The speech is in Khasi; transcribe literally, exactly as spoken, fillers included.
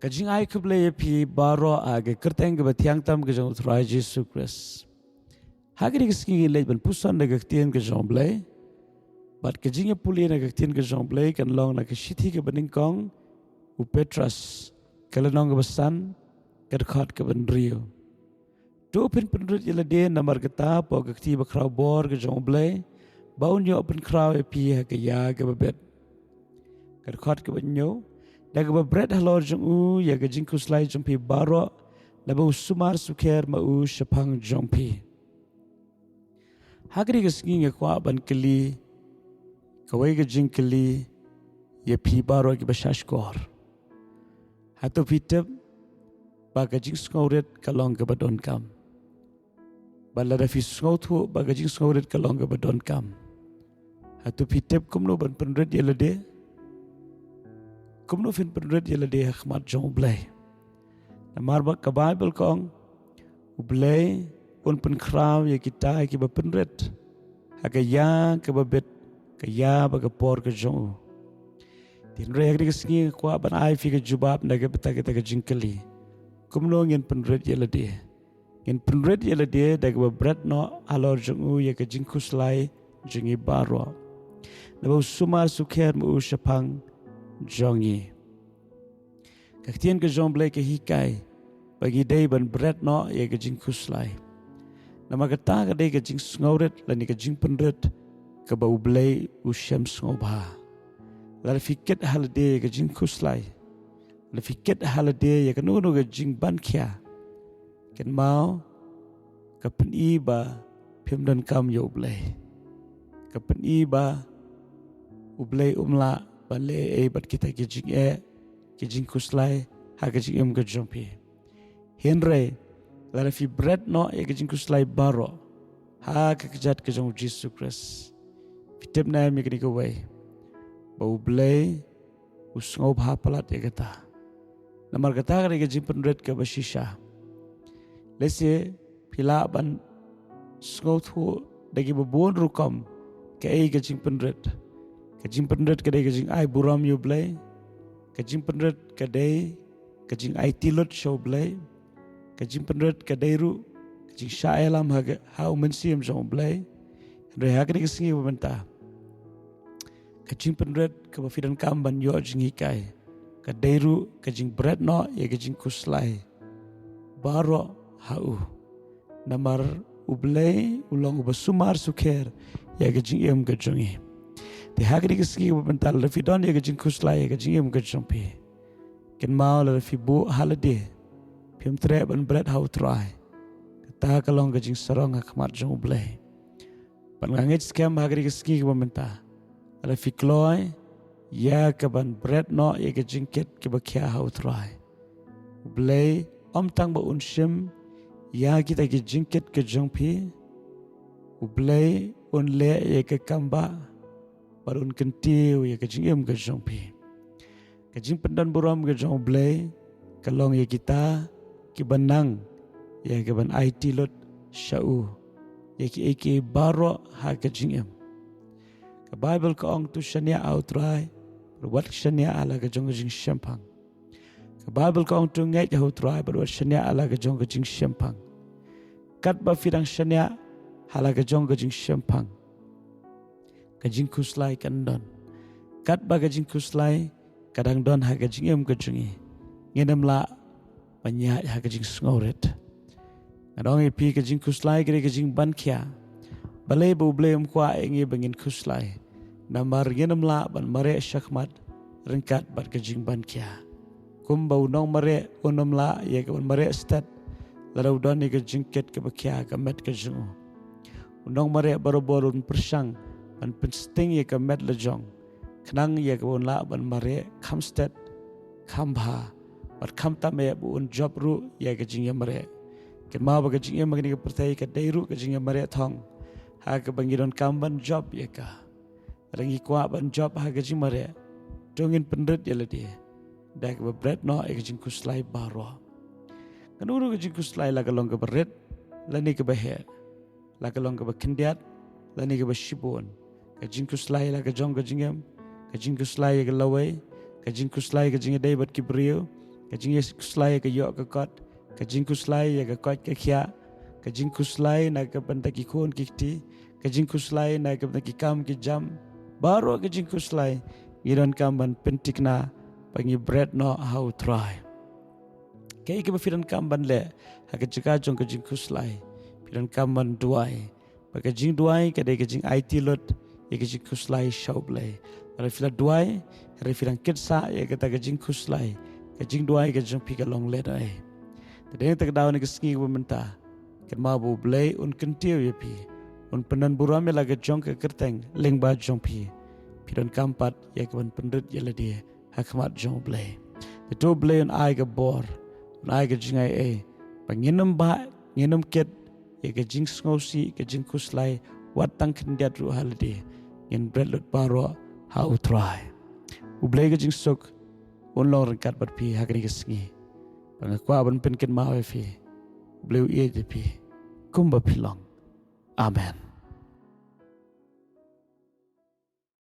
Ka jingai khublei ïa phi baroh ha ka kyrteng kaba thiang tam ka jong U Trai Jisu Khrist. Ha kane ka sngi ngin leit ban puson da ka ktien ka jong U Blei. Bad ka jingïapule na ka ktien ka jong U Blei kan long na ka shithi kaba nyngkong u Petros, ka lynnong kaba san, ka dkhot kaba hynriew. To phin pynrit ïa lade namar kata hapoh ka kti bakhraw bor ka jong U Blei, ba un ïoh pynkhraw ïa phi ha ka ïa kaba bit. Ka dkhot kaba hynñiew, da kaba bret halor jong u ïa ka jingkhuslai jong phi baroh, naba u sumar sukher ma u shaphang jong phi. Ha kane ka sngi nga kwah ban kylli kawei ka jingkylli ïa phi baroh kiba shahshkor. Hato phi tip ba ka jingsngewrit ka long kaba donkam? Bad lada phi sngewthuh ba ka jingsngewrit ka long kaba donkam, hato phi tip kumno ban pynrit ïa lade? Kumno phin pynrit ïa lade ha khmat jong U Blei? Namar ba ka Baibl ka ong, U Blei un pynkhraw ïa kita kiba pynrit ha ka ïa kaba bit, ka ïa bad ka por ka jong u. Te hynrei ha kane ka sngi nga kwah ban ai phi ka jubab na ka bynta kata ka jingkylli. Kumno ngin pynrit ïa lade? Ngin pynrit ïa lade da kaba bret noh halor jong u ïa ka jingkhuslai jong ngi baroh, naba u sumar sukher ma u shaphang jong ngi. Ka ktien ka jong U Blei ka hikai ba ngi dei ban bret noh ïa ka jingkhuslai. Namar kata ka dei ka jingsngewrit lane ka jingpynrit kaba U Blei u shem sngewbha. Lada phi kit ha lade ïa ka jingkhuslai, lada phi kit ha lade ïa kano kano ka jingbankhia, kynmaw, ka pyni ba phim donkam ïa U Blei. Ka pyni ba U Blei um lah ban leh ei ei bad kita ki jingeh, ki jingkhuslai ha ka jingim ka jong phi. Hynrei lada phi bret noh ïa ka jingkhuslai baroh ha ka kjat ka jong U Jisu Khrist, phi tip ne em ïa kane kawei, ba U Blei u sngewbha palat ïa kata. Namar kata ka dei ka jingpynrit kaba shisha. Lehse phi lah ban sngewthuh da kiba bun rukom kaei ka jingpynrit. Ka jingpynrit ka dei ka jingai burom ïa U Blei. Ka jingpynrit ka dei ka jingaiti lut sha U Blei. Ka jingpynrit ka dei ruh ka jingshah ïalam ha ka, ha U Mynsiem jong U Blei. Hynrei ha kane ka sngi ba mynta, ka jingpynrit kaba phi donkam ban ïoh jinghikai ka dei ruh ka jingbret noh ïa ka jingkhuslai baroh ha u. Namar U Blei u long uba sumar sukher ïa ka jingim ka jong ngi. Te ha kane ka sngi ba mynta lada phi don ïa ka jingkhuslai ïa ka jingim ka jong phi, kynmaw lada phi buh ha lade, phim treh ban bret ha U Trai, kata ka long ka jingsarong ha khmat jong U Blei. Bad nga ngeit skhem ha kane ka sngi kaba mynta, lada phi kloi ïa ka ban bret noh ïa ka jingkit kaba khia ha U Trai, U Blei ym tang ba un shim ïa kita ki jingkit ka jong phi, U Blei un leh ïa ka kam ba, bad un kyntiew ïa ka jingim ka jong phi. Ka jingpyndonburom ka jong U Blei ka long ïa kita kiba nang ïa ka ban aiti lut sha u ïa kiei kiei baroh ha ka jingim. Ka Baibl ka ong, to shaniah ha U Trai bad wat shaniah ha la ka jong ka jingshemphang. Ka Baibl ka ong, to ngeit ha U Trai bad wat shaniah ha la ka jong ka jingshemphang. Katba phi dang shaniah ha la ka jong ka jingshemphang, ka jingkhuslai kan don. Katba ka jingkhuslai ka dang don ha ka jingim ka jong ngi, ngin ym lah ban ïaid ha ka jingsngewrit. Nga ong ïa phi, ka jingkhuslai ka dei ka jingbankhia. Balei ba U Blei um kwah ïa ngi ba ngin khuslai? Namar ngin ym lah ban mareh shakhmat ryngkat bad ka jingbankhia. Kumba u nongmareh un ym lah ïa ka ban mareh stet lada u don ïa ka jingkit kaba khia ha ka met ka jong u. U nongmareh barabor un pyrshang ban pynsting ïa ka met la jong, khnang ïa kaba un lah ban mareh kham stet, kham bha, bad khamtam eh ba un jop ruh ïa ka jingïamareh. Kynmaw ba ka jingim ha kane ka pyrthei ka dei ruh ka jingïamareh thong, ha kaba ngi donkam ban jop ïa ka. Lada ngi kwah ban jop ha ka jingmareh, to ngin pynrit ïa lade da kaba bret noh ïa ka jingkhuslai baroh. Kano ruh ka jingkhuslai, la ka long kaba rit lane kaba heh, la ka long kaba khyndiat lane kaba shibun, ka jingkhuslai la ka jong ka jingim, ka jingkhuslai ïa ka lawei, ka jingkhuslai ka jingïadei bad ki briew, Ka jingkhuslai ïa ka ïoh ka kot, ka jingkhuslai ïa ka koit ka khiah, ka jingkhuslai na ka bynta ki khun ki kti, ka jingkhuslai na ka bynta ki kam ki jam. Baroh ka jingkhuslai ngi donkam ban pynthikna ba ngi bret noh ha U Trai. Kaei kaba phi donkam ban leh ha ka jaka jong ka jingkhuslai? Phi donkam ban duwai. Ba ka jingduwai ka dei ka jingaiti lut ïa ka jingkhuslai sha U Blei. Hynrei phi la duwai, hynrei phi dang kit sah ïa kata ka jingkhuslai, ka jingduwai ka jong phi ka long lehnohei? Te dei na kata ka daw, na ka sngi kaba mynta, kynmaw ba U Blei un kyntiew ïa phi, un pyndon burom ïa la ka jong ka kyrteng lyngba jong phi. Phi donkam pat ïa kaban pynrit ïa lade ha khmat jong U Blei. Te to U Blei un ai ka bor, un ai ka jingaiei ba ngin ym bah, ngin ym kit ïa ka jingsngewsih, ka jingkhuslai, wat tang khyndiat ruh ha lade. Ngin bret lut baroh ha U Trai. U Blei ka jingsuk un long ryngkat bad phi ha kane ka sngi. Ba nga kwah ban pynkynmaw ïa phi, U Blei u ïeit ïa phi kumba phi long. Amen.